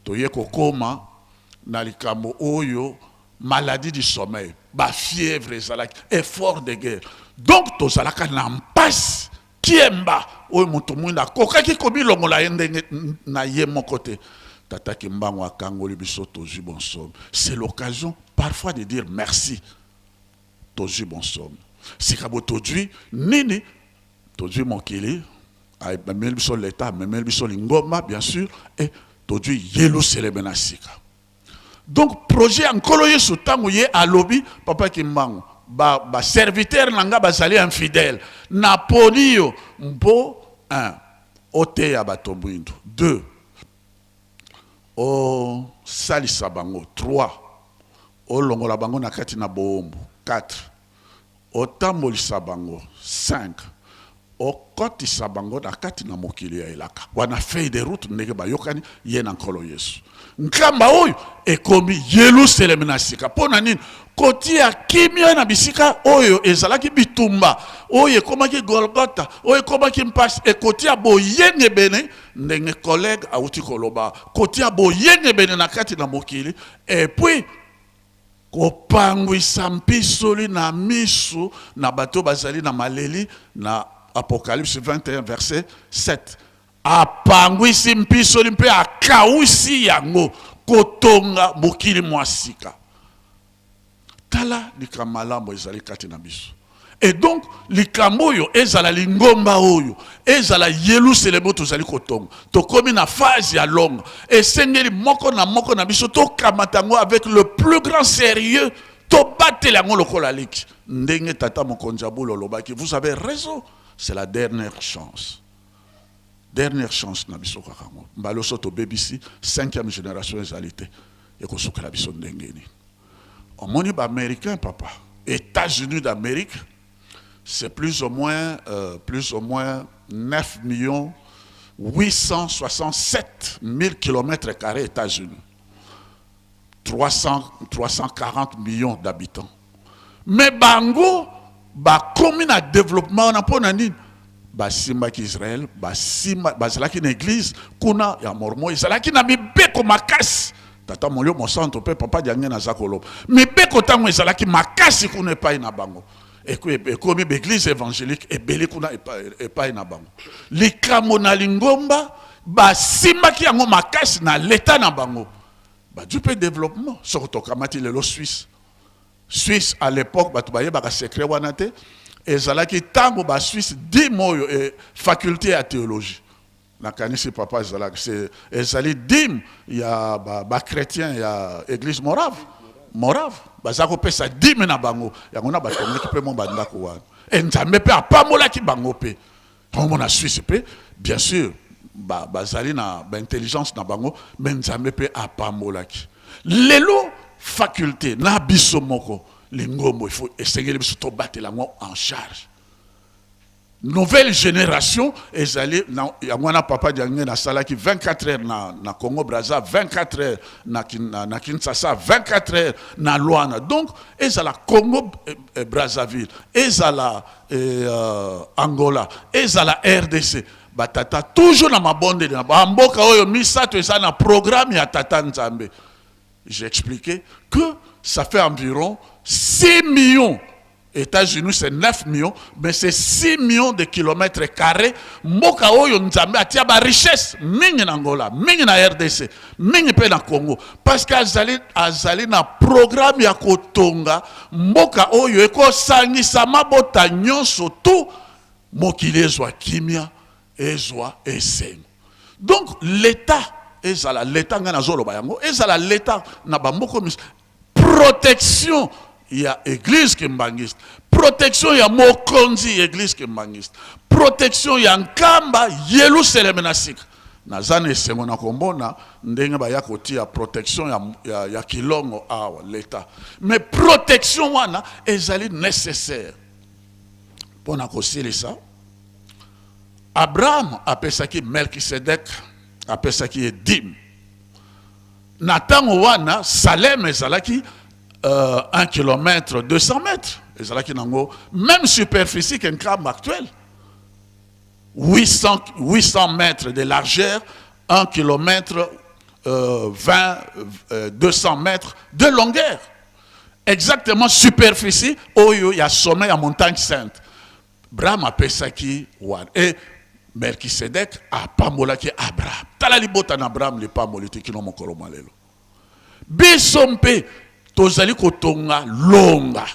toye kokoma na likambo oyo maladie du sommeil, bafièvre ezalaki, effort de guerre. Donc tozalaka na mpasi kiemba oyo moto mwinda akokaki komilongola ye ndenge na ye moko te. Tata Kimbangu akangoli biso, tozwi bonsomi. C'est l'occasion parfois de dire merci, tozwi bonsomi. Sika bo tozwi nini? Tozwi mokili, amemeli biso leta, amemeli biso lingomba, bien sûr, et tozwi Yelusaleme na sika. Donc projet ya Nkolo Yesu ntango ye alobi, Papa Kimbangu, ba, ba serviteur na nga bazali infidèle, naponi yo mpo 1 oteya bato mwindu, 2 osalisa bango, 3 olongola bango na kati na boombu, 4 otambolisa bango, 5 okotisa bango na kati na mokili ya elaka. Wana feuille de route ndenge bayokani ye na Nkolo Yesu. Nkamba oyo ekomi Yelusaleme na sika. Mpo na nini? Kotia kimia na bisika oyo ezalaki bitumba, oyo ekomaki Golgotha, oyo ekomaki mpasi, ekotia boyengebene ndenge collègue awuti koloba, kotia boyengebene na kati na mokili, et puis kopangwisa mpisoli na misu na bato bazali na maleli na Apocalypse 21 verset 7. Apangwisi mpisoli mpe akausi yango, kotonga mokili mwa sika. Tala likambo malamu ezali kati na biso. Et donc likambo oyo ezala lingomba oyo ezala Yelusaleme oyo tozali kotonga, tokomi na phase ya longue, esengeli moko na moko na biso tokamata yango avec le plus grand sérieux, tobatela yango lokola liki. Ndenge tata mokonzi ya bula olobaki, vous avez raison, c'est la dernière chance. Dernière chance na biso kaka yango. Mbala oso tobebisi, cinquième génération ezali te, ekosukela biso ndenge nini? Omoni ba Américain, papa, États-Unis d'Amérique, c'est plus ou moins 9 millions 867 000 kilomètres carrés États-Unis. 300, 340 millions d'habitants. Mais bango bakomi na développement wana mpo na nini? Basimbaki Israël, basimba, bazalaki na église kuna ya Mormon, ezalaki na mibeko makasi. Tata Molio Mosanto mpe papa Diange naza koloba, mibeko ntango ezalaki makasi kuna epai na bango, ekomi baeglise évangélique ebele kuna epai na bango. Likambo na lingomba basimbaki yango makasi na leta na bango, bazwi mpe développement. Soki tokamati lelo Suisse, Suisse à l'époque bato bayebaka secret wana te. Ezalaki ntango basuisse dîme oyo faculté ya théologie, nakanisi papa ezalaki, ezali dîme ya bachrétien ba ya église morave, baza kopesa dîme na bango yango na batongaki mpe mo bandako wana. E Nzambe mpe apambolaki bango mpe tomona Suisse mpe, bien sûr, bazali na baintelligence na bango, mais Nzambe mpe apambolaki. Lelo faculté na biso moko lingombo, il faut esengeli biso tobatela yango en charge. Nouvelle génération ezali yango wana. Papa Diange, nasalaki 24 heures na Congo Braza, 24 heures na Kinshasa, 24 heures na Luanda. Donc ezala Congo Brazzaville, ezala Angola, ezala RDC, batata toujours na mabondeli na bamboka oyo misato eza na programme ya tata Nzambe. J'ai expliqué que ça fait environ 6 millions. États-Unis, c'est 9 millions, mais c'est 6 millions de kilomètres carrés. Mboka oyo Nzambe atia ba richesse mingi na Angola, mingi na RDC, mingi pe na Congo. Parce que azali, azali na programme ya kotonga mboka oyo ekosangisa mabota nyonso tu, mokili ezwa kimia, ezwa esengo. Donc l'État, ezala l'État, ngai nazoloba yango, ezala l'État na bamboka mis protection ya église kimbangiste, protection ya mokonzi église kimbangiste, protection ya Nkamba Yelusaleme na sika. Naza na esengo na komona ndenge baya kotia protection ya Kilongo awa, l'État. Mais protection wana ezali nécessaire mpo na kosilisa. Abraham apesaki Melkisedek, apesaki ye dîme. Na ntango wana Salem ezalaki 1 km 200 mètres, ezalaki nango même superficie que Nkamba actuelle, 800, 800 mètres de largeur, 1 km 20 200 mètres de longueur, exactement superficie oyo ya sommet ya Montagne Sainte. Abraham apesaki wana e Melkisedek apambolaki Abraham. Tala libota na Abraham lipamboli te kino mokolo mwa lelo. Biso mpe tozali kotonga longa.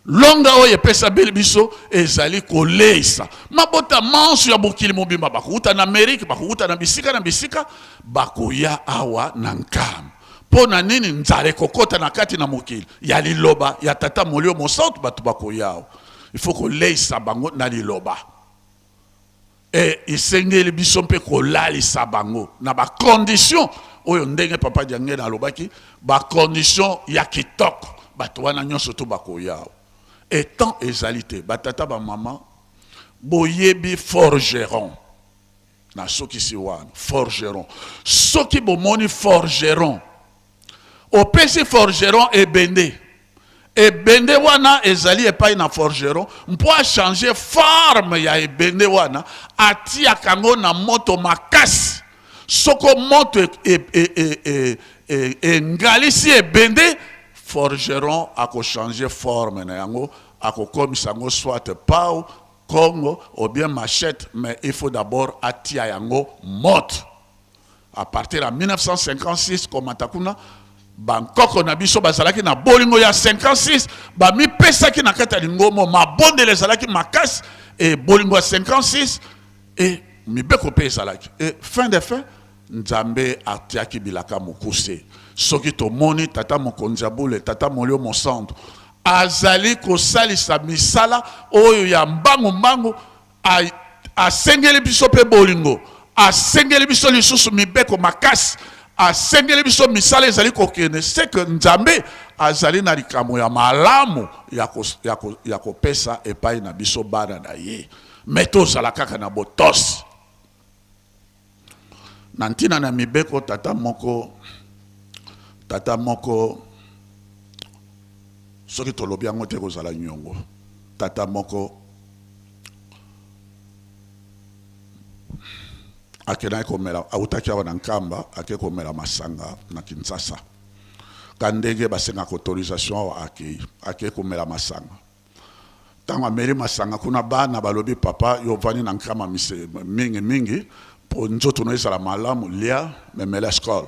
Longa oyo epesabeli biso ezali koleisa mabota manso ya mokili mobimba. Bakowuta na Amerike, bakowuta na bisika na bisika, bakoya awa na Nkamba. Mpo na nini nzala ekokota na kati na mokili ya liloba ya Tata Molio Mosantu? Bato bakoya awa, il faut koleisa bango na liloba. E esengeli biso mpe kolalisa bango na ba conditions oyo ndenge Papa Diangenda alobaki, ba conditions ya kitoko. Bato wana nyonso to bakoya awa. E temps ezali te. Ba tata ba mama, boyebi forgeron nasukisi wana. Forgeron, soki bomoni forgeron, opesi forgeron ebende, ebende wana ezali epai na forgeron mpo achange forme ya ebende wana, atiaka yango na moto makasi. Soko moto engalisi ebende, forgeron akochange forme na yango, akokomisa yango soit pau, kongo ou bien machette, mais il faut d'abord atia yango moto. À partir ya 1956 komata kuna, bankoko na biso bazalaki na bolingo ya 56, bamipesaki na kati ya lingomo, mabondelo ezalaki makasi, e bolingo ya 56 e mibeko mpe ezalaki. E fin de fin, Nzambe atiaki bilaka mokuse. Soki tomoni tata mokonzi ya bule, Tata Molio Mosantu, azali kosalisa misala oyo ya mbangu mbangu, asengeli biso mpe bolingo, asengeli biso lisusu mibeko makasi, asengeli biso misala ezali kokende, c'est que Nzambe azali na likambo ya malamu ya kopesa epai na biso bana na ye. Me tozala kaka na botosi na ntina na mibeko. Tata moko, soki tolobi yango te, kozala nyongo. Tata moko akendaki komela, awutaki awa na Nkamba, ake komela masanga na Kinshasa. Ka ndenge basengaka autorisation awa, akei, ake komela masanga. Ntango ameli masanga kuna, bana balobi: "Papa, yo ovandi na Nkamba mingi mingi, mpo nzoto no ezala malamu, lia, memela Skol."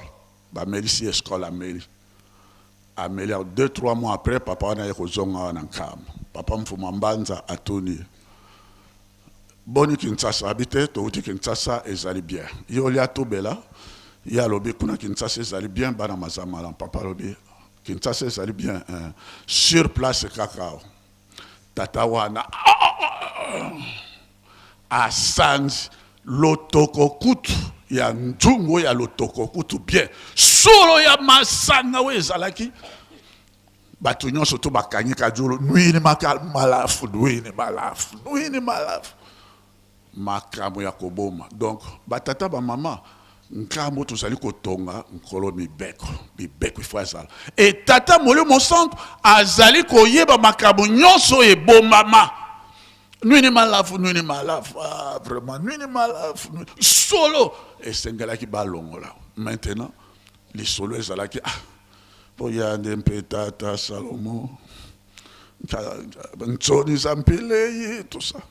Bamelisi ye Skol, ameli, ameli. 2, 3 mois après, papa wana ye kozonga wana Nkamba. Papa Mfuma Mbanza atuni ye: "Boni Kinshasa?" Abi te: "Touti Kinshasa, ezali bien." Ye olia tubela. Ye alobi: "Kuna Kinshasa ezali bien, bana maza malamu." Papa alobi: "Kinshasa ezali bien, hein. Sur place kaka awa." Tata wana asanzi lotoko kutu ya nzungu ya lotoko kutu bien, solo ya masanga oyo ezalaki. Bato nyonso to bakangi kajolo: "Nwini malafu, nwini malafu, nwini malafu." Makambo ya koboma. Donc batata, bamama, nkambo tozali kotonga nkolo mibeko. Mibeko ifo azala. E Tata Molimo Mosantu azali koyeba makambo nyonso oyo ebombama. Nwini malafu, nwini malafu, ah, vraiment nwini malafu. Solo esengelaki balongola. Maintenant lisolo ezalaki: ah, boya nde mpe tata Salomo ntsoni za mpilei, tout ça.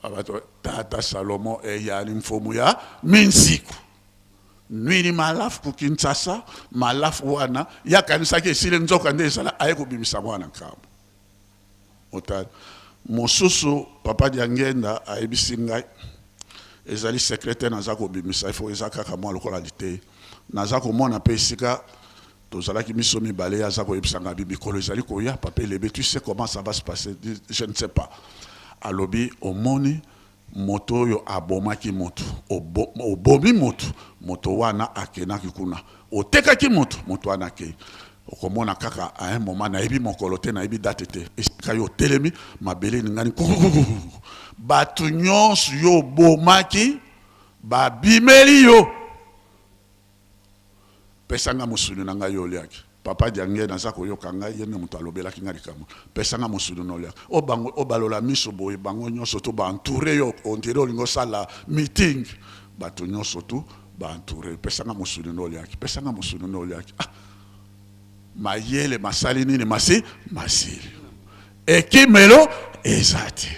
Abato tata Salomo eyali mfumu ya minsiku, nwini malafu ku Kinshasa. Malafu wana yakanisaki esili, nzoka nde ezala aye kobimisa mwana nkambo. Otali mosusu, Papa Diangenda ayebisi ngai, ezali secret te, naza kobimisa ifo eza kaka mwa lokola litei. Naza komona mpe esika tozalaki miso mibale, ye aza koyebisa ngai bi mikolo ezali koya. "Papa Elebe, tu sais comment ça va se passer?" "Je ne sais pas." Alobi: "Omoni moto oyo abomaki moto, obomi moto, moto wana akendaki kuna, otekaki moto, moto wana akei. Okomona kaka à un moment, nayebi mokolo te, nayebi date te, esika yo otelemi, mabele eningani kukukuku, bato nyonso yo obomaki babimeli yo: 'Pesanga mosuni na ngai yo oliaki.'" Papa Diange naza koyoka ngai, ye nde moto alobelaki ngai likambo. "Pesanga mosuni na oliaki." O bango obalola miso boye, bango nyonso to baentoure yo, on dirait olingi osala meeting. Bato nyonso tu baentoure: "Pesanga mosuni na oliaki, pesanga mosuni na oliaki." Ah, mayele masali nini? Masi masili, ekimelo eza te,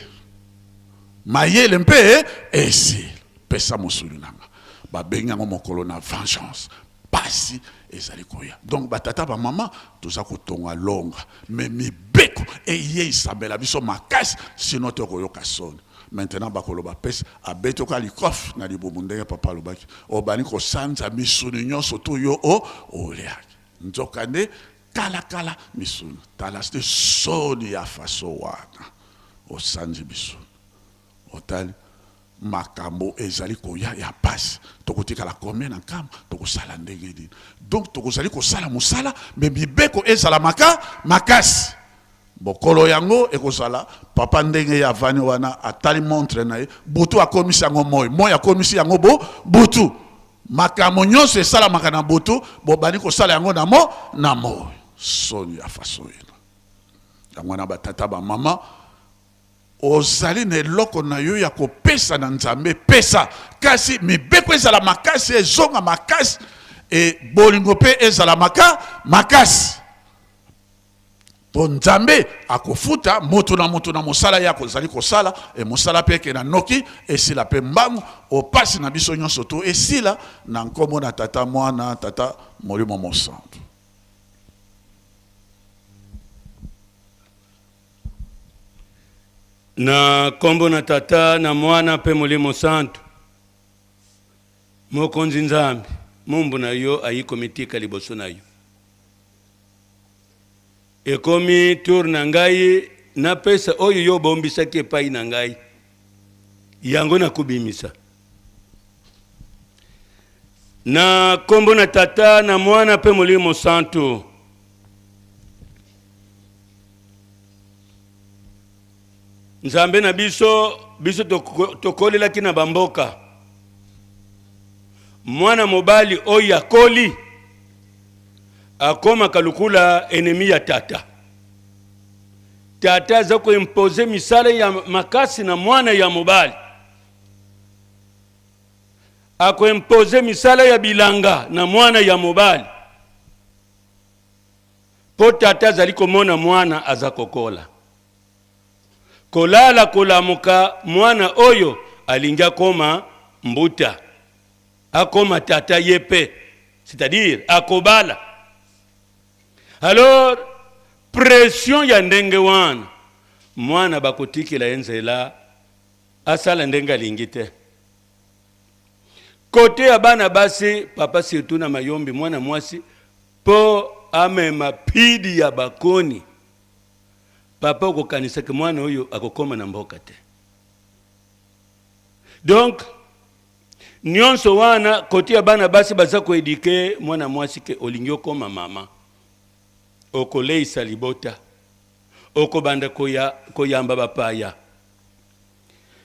mayele mpe esili. "Pesa mosuni na nga." Babengi yango mokolo na vengeance. Pasi. Ezali koya. Donc ba tata ba mama toza kotonga longa mais mibeko eyeisamela biso makasi sinon te okoyoka soni. Maintenant bakoloba pesa abeti oka likof na libumu ndenge papa alobaki obandi kosanza misuni nyonso tu yo o oliaki nzokande kala kala misuni tala soni ya faso wana osanzi misuni Otali makambo ezali koya ya pasi, tokotikala combien na nkamba, tokosala ndenge nini? Donc tokozali kosala mosala mais mibeko ezala maka makasi. Mokolo yango ekozala papa ndenge ye avandi wana atali montre na ye, butu akomisi yango moi, moi akomisi yango bo butu. Makambo nyonso esalamaka na butu, bobandi kosala yango na mo na moi. Soni ya faso ena. Yango wana ba tata ba mama Ozali na eloko na yo ya kopesa na Nzambe, pesa. Kasi mibeko ezala makasi, ezonga makasi, e bolingo mpe ezala maka makasi. Mpo Nzambe akofuta moto na moto na mosala ye akozali kosala, e mosala mpe ekenda noki, esila mpe mbangu, opasi na biso nyonso to esila na nkombo na Tata, Mwana, Tata, Molimo Mosantu. Na nkombo na Tata, na Mwana mpe Molimo Santu, Mokonzi Nzambe, moumbu na yo ayi komitika liboso na yo. Ekomi tour na ngai napesa oyo yo obombisaki epai na ngai, yango nakobimisa. Na nkombo na Tata, na Mwana mpe Molimo Santu. Nzambe na biso, biso tokolelaki na bamboka. Mwana mobali oyo akoli akomaka lokola enemi ya tata. Tata aza koimpose misala ya makasi na mwana ya mobali, akoimpose misala ya bilanga na mwana ya mobali. Mpo tata azali komona mwana aza kokola. Kolala kolamuka mwana oyo alingi akoma mbuta, akoma tata ye mpe, c'est-à-dire akobala. Alors pression ya ndenge wana mwana bakotikela ye nzela asala ndenge alingi te. Kote ya bana basi papa surtout na mayombi mwana mwasi Po amema pidi ya bakoni. Papa okokanisa ke mwana oyo akokoma na mboka te. Donc nionso wana kote ya bana basi baza ko eduquer mwana mwasi ke olingi okoma mama, okoleisa libota, okobanda koya koyamba bapaya.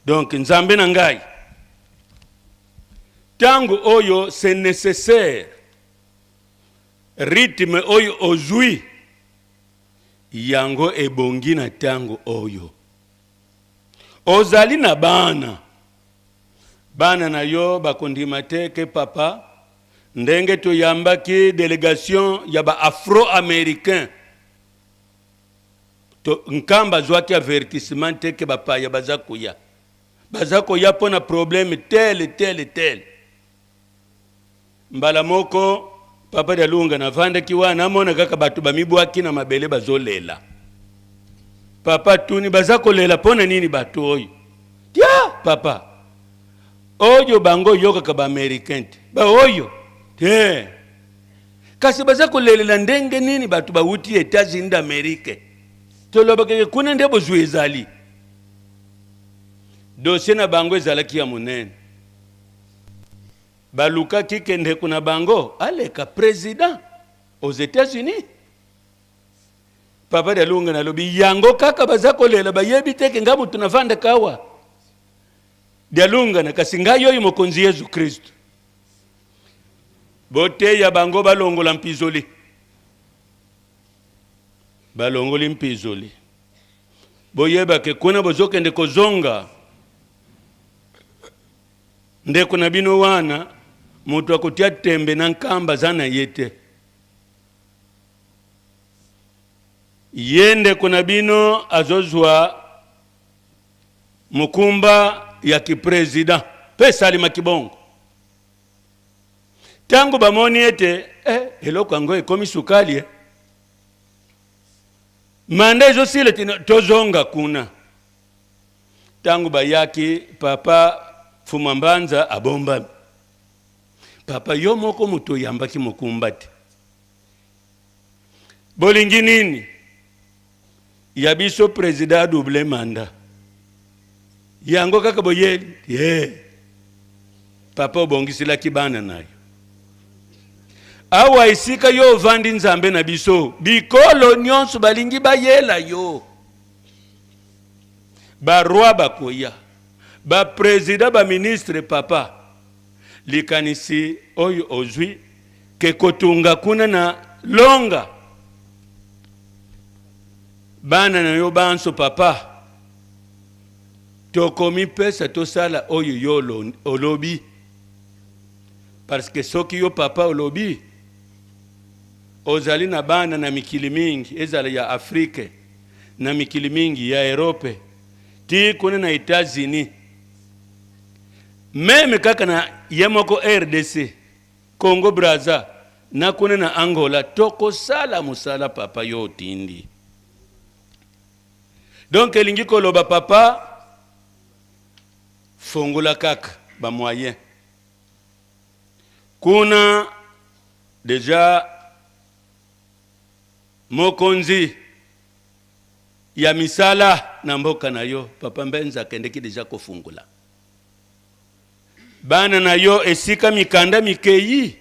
Donc Nzambe na ngai, tango oyo c'est necessaire Rythme oyo ozui yango ebongi na tango oyo. Ozali na bana, bana na yo bakondima te ke papa ndenge toyambaki delegation ya ba afro-americain to Nkamba azwaki avertissement te ke bapaya baza koya, baza koya mpo na problème tel tel tel. Mbala moko Papa Dialunga navandaki wana namona kaka bato bamibwaki na mabele bazolela. Papa atuni baza kolela mpo na nini bato oyo? Tia papa oyo bango oyokaka ba americain te ba oyo te kasi baza kolelela ndenge nini bato bawuti Etats-Unis d'Amerique tolobaka kuna nde bozwi ezali dossier na bango ezalaki ya monene. Balukaki ke ndeko na bango aleka president aux Etats-Unis. Papa Dialungana alobi yango kaka baza kolela bayebi te ke nga moto navandaka awa. Dialungana kasi ngai oyo mokonzi Yesu Kristo. Boteya bango balongola mpizoli. Balongoli mpizoli. Boyeba ke kuna bozokende kozonga Ndeko na bino wana moto akotia tembe na Nkamba aza na ye te. Ye ndeko na bino azozwa mokumba ya ki president mpe esalemaki bongo. Ntango bamoni ete eh, eloko yango ekomi sukali eh. Manda ezosila tino tozonga kuna. Ntango bayaki, papa Fuma Mbanza abombami. Papa, yo moko moto oyambaki mokumba te. Bolingi nini? Ya biso president adouble manda. Yango kaka boyeli. Yeah. Papa obongiselaki bana na yo. Awa esika yo ovandi Nzambe na biso, bikolo nyonso balingi bayela yo. Ba roi bakoya, ba president, ba ministre. Papa, likanisi oyo ozwi ke kotunga kuna na Longa bana na yo banso, papa, tokomipesa tosala oyo yo olobi, parce que soki yo papa olobi, ozali na bana na mikili mingi, ezala ya Afrike, na mikili mingi ya Europe, ti kuna na États-Unis, meme kaka na ye moko RDC Congo Brazza, na kuna na Angola, tokosala mosala papa yo otindi. Donc elingi koloba, papa, fongola kaka bamoyen kuna. Deja mokonzi ya misala na mboka na yo, papa Mbenza, akendeki deja kofungola bana na yo esika mikanda mikei.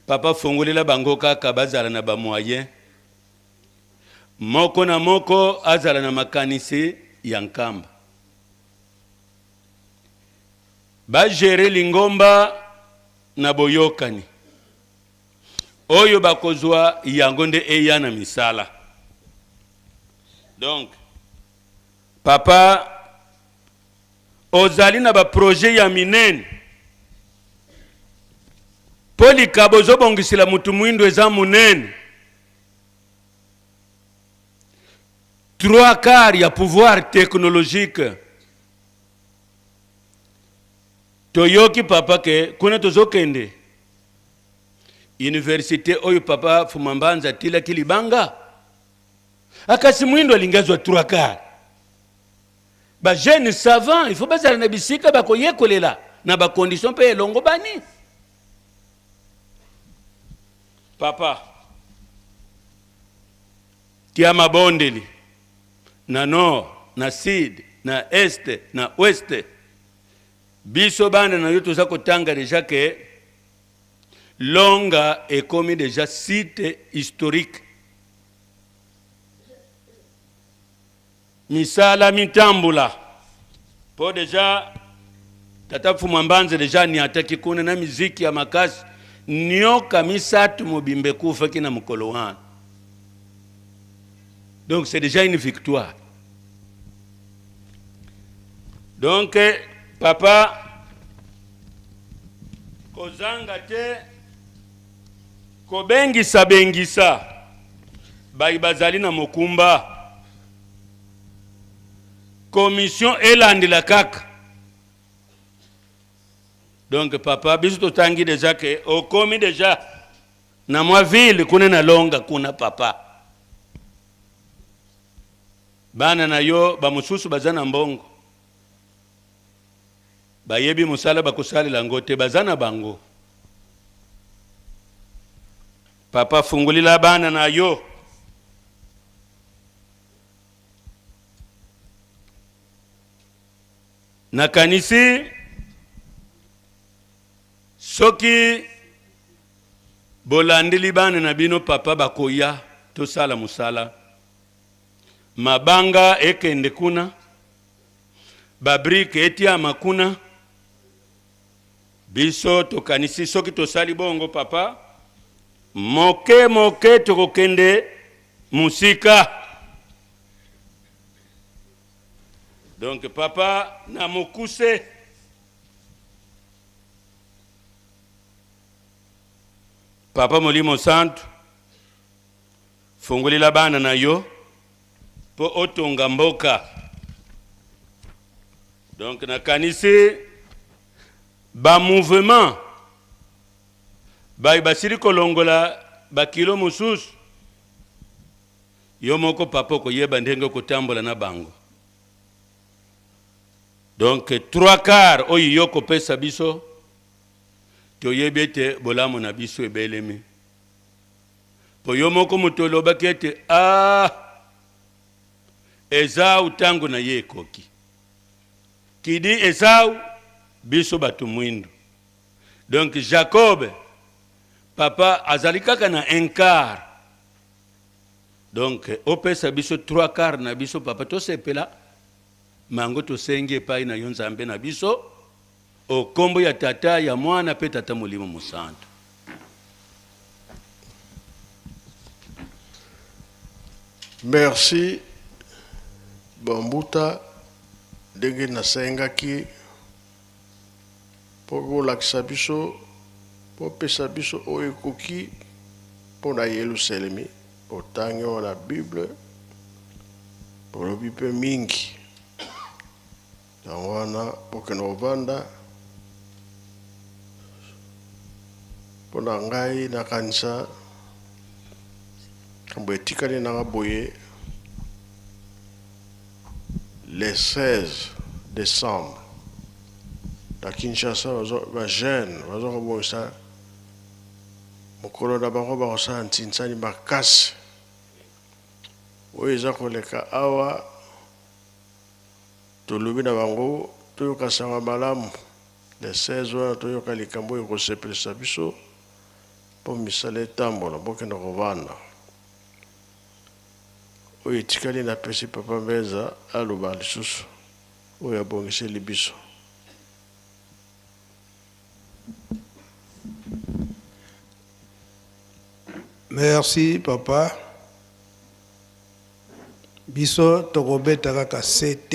Papa, fongolela bango kaka, bazala na bamoyen, moko na moko azala na makanisi ya Nkamba, bagere lingomba na boyokani. Oyo bakozwa yango nde eya na misala. Donc papa, ozali na baprojet ya minene, mpo likabo ozobongisela mutu mwindo eza monene. 3/4 ya pouvoir technologique toyoki, papa, ke kuna tozokende université oyo papa Fumambanza atilaki libanga. Akasi mwindo alingi azwa 3/4. Bajeune savant, il faut bazala na bisika bakoyekolela na bacondition mpe elongo bani. Papa, tia mabondeli na nord, na sud, na est, na ouest. Biso bana na yo toza kotanga deja ke Longa ekomi deja site historique. Misala mitambula, mpo deja tata Mfumu Mbanza deja aniataki kuna na miziki ya makasi, nioka misato mobimba ekufaki na mokolo wana. Donc c'est déjà une victoire. Donc papa, kozanga te kobengisa bengisa bayi bazali na mokumba, commission elandela kaka. Donc papa, biso totangi deja ke okomi deja na mwa ville kuna na Longa kuna. Papa, bana na yo bamosusu baza na mbongo, bayebi mosala bakosalela yango te, baza na bango. Papa, fungulila bana na yo. Nakanisi soki bolandeli bana na bino, papa, bakoya tosala mosala. Mabanga ekende kuna, babrique etiama kuna. Biso tokanisi soki tosali bongo, papa, moke moke tokokende mosika. Donc papa, na mokuse, papa, Molimo Santu fongolela bana na yo mpo otonga mboka. Donc nakanisi bamouvement. Baye basili kolongola bakilo mosusu, yo moko papa okoyeba ndenge okotambola na bango. Donc 3/4 oyo yo kopesa biso, toyebi ete bolamu na biso ebelemi. Po yo moko moto olobaki ete, ah, Ezau tango na ye ekoki. Kidi Esau, biso bato mwindu. Donc Jacob, papa azali kaka na un quart. Donc opesa biso 3/4 na biso papa, tosepela. Mango tosengi epai na yo Nzambe na biso, o kombo ya Tata, ya Mwana pe Tata Molimo Mosantu. Merci Bambuta ndenge nasengaki mpo bolakisa biso, bopesa biso oyo ekoki mpo na Yelusalemi. Botangi oyo na Bible, bolobi mpe mingi. Yango wana bokende kovanda. Mpo na ngai nakanisa kambo etikali nanga boye le 16 décembre na Kinshasa, ba jeune bazo kobongisa mokolo na bango, bakosala ntinsani makasi oyo eza koleka awa. Tolobi na bango toyoka sango malamu le 16 wana, toyoka likambo oyo ekosepelisa biso mpo misala etambola. Bokende kovanda. Oyo etikali napesi papa Mbenza aloba lisusu oyo abongiseli biso. Merci papa. Biso tokobeta kaka sete.